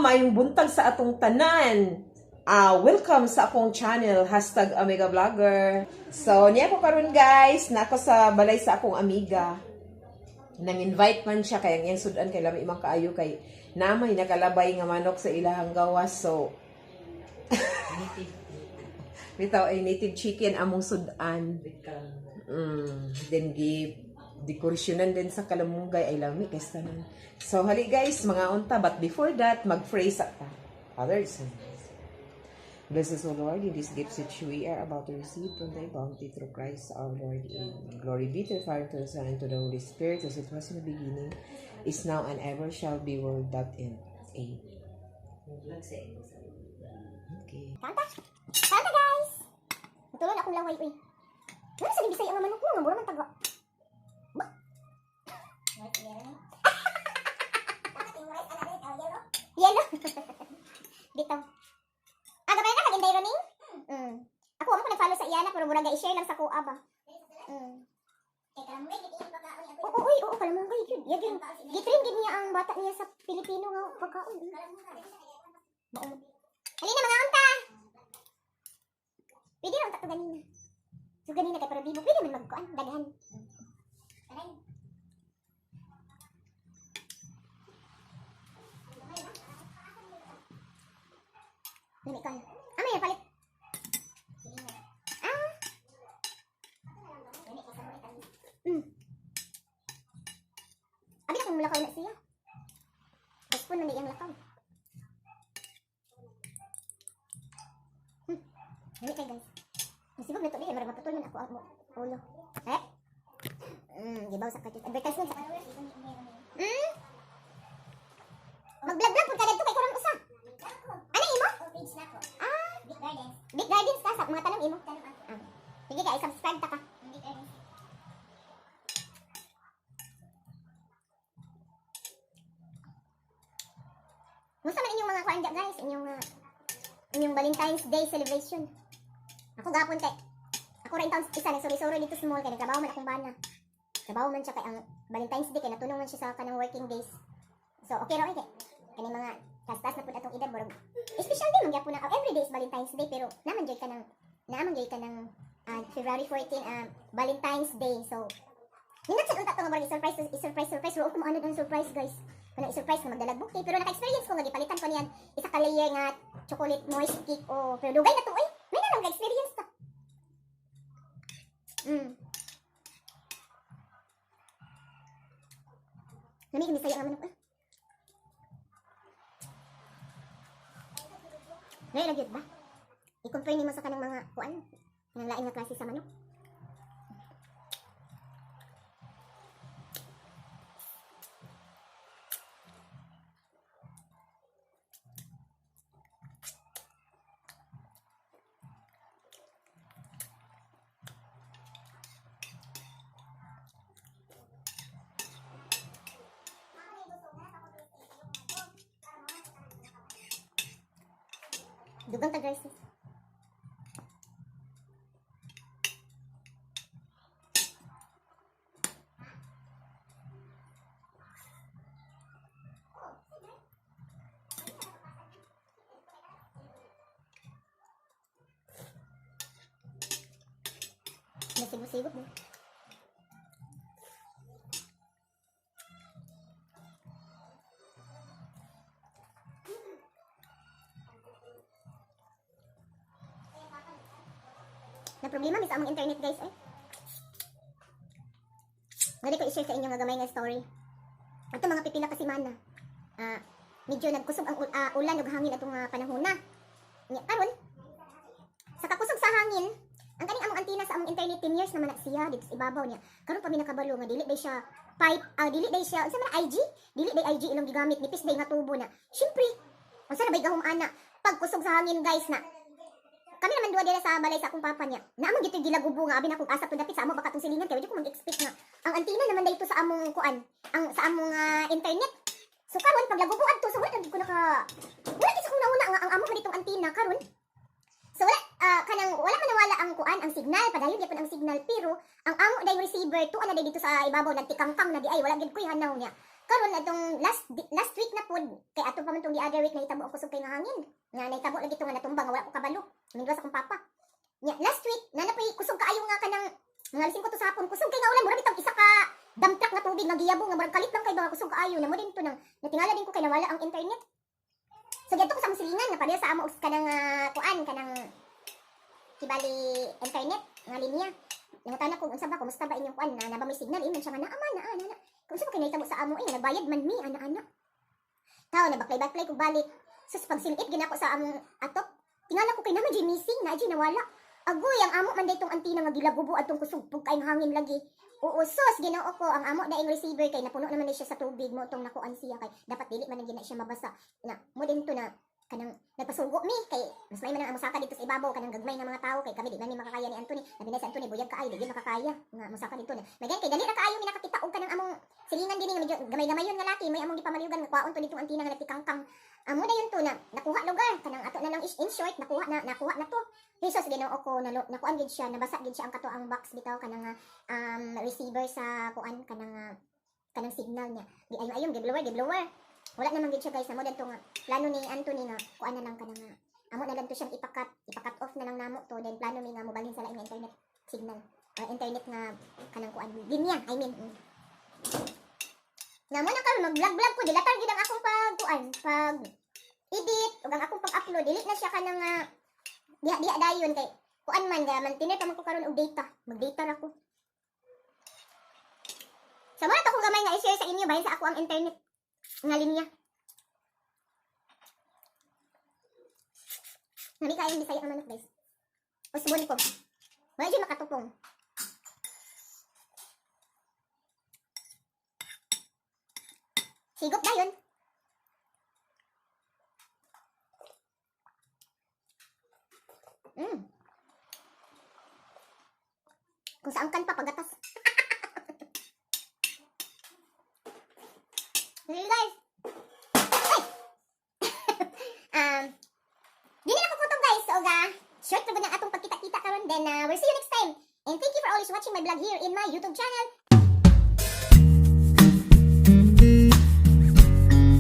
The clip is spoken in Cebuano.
Maayong buntag sa atong tanan. Welcome sa akong channel, #AmigaVlogger. So, niya ko karon, guys, na ako sa balay sa akong amiga. Nang invite man siya kay ang iyang sudan kay lami man kaayo kay namay nakalabay nga manok sa ilahang gawas. So, bitaw ay native chicken among sudan. Then give dekorasyonan din sa kalamunggay ay lami kay tanan. So hali guys, mga unta, but before that, mag-pray sa ta. Father, Son, bless us, O Lord, in these gifts which we are about to receive from thy bounty through Christ our Lord. Amen. Glory be to the Father, to the Son, and to the Holy Spirit, as it was in the beginning, is now, and ever shall be, world without end. Amen. Okay. Kanta! Kanta, guys! Matulon akong laway, uy. Ano sa Bisaya nga manok mo? Nga mura man taga. Ba? Yellow. Bitaw. Ah, gabay ka kag Roning? Ako ako nag-follow sa iyana pero murag i-share lang sa kuha ba. Oo, uy, oo, kalamunggay gyud. Ya gyud. Gitrain gid niya ang bata niya sa Pilipino nga pagkaon. Mao. Halina, mga unta. Pwede ra unta to ganina. So ganina kay pero bibo pwede man magkuan daghan. Aray. Lami kayo. Ah, may palit. Ah. Abi na kung mulakaw na siya. Postpone na iyang lakaw. Lami kay, guys. Masibog na to di, murag maputol man ako ang ulo. Eh? Gibaw sa katit. Advertisement sa. Mag-vlog-vlog pud ka didto kay kurang usa. Ano imo? Page na ko. Ah, Big Gardens. Big Gardens ka sa mga tanong imo. Tanong ako. Ah. Sige ka, i-subscribe ta ka. Big Gardens. Musta man inyong mga kuan dya, guys, inyong Valentine's Day celebration? Ako gapon kay ako ra taon isa nagsuri-suri dito small kay nagtrabaho man akong bana. Trabaho man siya kay ang Valentine's Day kay natulong man siya sa kanang working days. So okay ra oy kay kani mga taas-taas na pud atong edad, murag special day man gyapon na. Oh, every day is Valentine's Day pero naman joy ka ng February 14, Valentine's Day. So nindot sa unta to nga murag i-surprise i-surprise surprise pero ako maano ang surprise, guys. Kanang i-surprise nga magdalag bouquet pero naka-experience ko nga gipalitan ko niyan isa ka layer nga chocolate moist cake, oh, pero dugay na to oy. May na lang ka-experience ta. Lami kini sayo nga manok eh. Ngayon lagi ba? I-compare nimo sa kanang mga kuan, kanang lain nga klase sa manok. Dugang tag rice. Nasigo-sigo mo. Na problema mi sa among internet, guys, eh. Ngari ko i-share sa inyo nga gamay nga story. Ato mga pipila ka semana. Medyo nagkusog ang ulan ug hangin atong panahon na. Nya karon sa kakusog sa hangin, ang kaning among antina sa among internet, 10 years naman na siya dito sa ibabaw niya. Karon pa mi nakabalo nga dili day siya pipe, dili day siya unsa man IG? Dili day IG ilong gigamit, nipis day nga tubo na. Syempre, unsa na bay gahom ana pagkusog sa hangin, guys, na kami naman duha dira sa balay sa akong papa niya. Naamang gito gilagubo nga abi na akong asa to dapit sa amo baka tong silingan kay di ko mag-expect nga ang antina naman dito sa among kuan, ang sa among internet. So karon pag lagubo adto so wala gid ko naka wala gid sa akong nauna nga ang amo man ditong antina karon. So wala Kanang wala man nawala ang kuan, ang signal, padayon gyapon ang signal, pero ang amo day receiver tuan na day dito sa ibabaw, nagtikangkang na di ay, wala gid koy hanaw niya. Karon atong last last week na pod kay ato pa man tong the other week nahitabo ang kusog kay nga hangin. Nga nahitabo lagi to nga natumba nga wala ko kabalo. Mingwas akong papa. Nya last week na napay kusog kaayo nga kanang mga alas 5 to sa hapon, kusog kay nga ulan, mura bitong isa ka dump truck nga tubig nga giyabo nga murag kalit lang kay ba, kusog kaayo na mo din to nang natingala din ko kay nawala ang internet. So giadto ko sa among silingan nga pareha sa amo og kanang kuan, kanang kibali internet nga linya. Nangutana ko unsa ba, kumusta ba inyong kuan na na ba may signal, ingon siya nga naa man, naa naa. Kung unsa ba kay nahitabo sa amo eh, nga nagbayad man mi ana ana. Tao na baklay-baklay ko balik. Sus, pagsilip ginako sa among atop. Tingala ko kay naman jay missing na jay nawala. Agoy, ang amo man daytong antina nga gilagubo atong kusog pug kayong hangin lagi. Oo, sus, Ginoo ko, ang amo daing receiver kay napuno naman na siya sa tubig mo tong nakuan siya kay dapat dili man na siya mabasa. Na mo din to na kanang nagpasugo mi kay mas may man ang musaka dito sa ibabaw, kanang gagmay nga mga tawo kay kami di man mi makakaya ni Anthony. Labi na si Anthony, buyag kaayo, di gyud makakaya nga musaka dito na. May kay dali ra kaayo mi nakakita og kanang among silingan dinhi nga medyo gamay-gamayon nga laki, may among gipamalyugan nga kuwaon to ditong antina nga nagtikangkang. Amo na yun to na nakuha lugar kanang ato na lang is in short, nakuha na to. Jesus, Ginoo ko, nakuan gid siya, nabasa gid siya ang kato ang box bitaw, kanang receiver sa kuan, kanang kanang signal niya. Di ayo ayong gi-blower, gi-blower. Wala naman gid siya, guys, amo to nga plano ni Anthony nga kuan na lang, kanang nga amo na lang to siyang ipa-cut off na lang namo to, then plano mi nga mobalhin sa laing nga internet signal or internet nga kanang kuan linya, I mean. Na mo na karon mag-vlog-vlog ko, dilatar gid ang akong pag kuan, pag edit ug ang akong pag-upload, dili na siya kanang diha diha dayon kay kuan man ga man tinay pa man ko karon og data, mag-data ra ko. Sa so, mo akong gamay nga i-share sa inyo bahin sa ako ang internet nga linya. Nami kayong Bisaya nga manok, guys. Usbon ko. Wala dyan makatupong. Sigop dayon. Kung saan kan pa pagatas. Sige, guys. Ay! Dili na ko kutob, guys. So ga, short ra gud ang atong pagkita-kita karon, then we'll see you next time. And thank you for always watching my vlog here in my YouTube channel.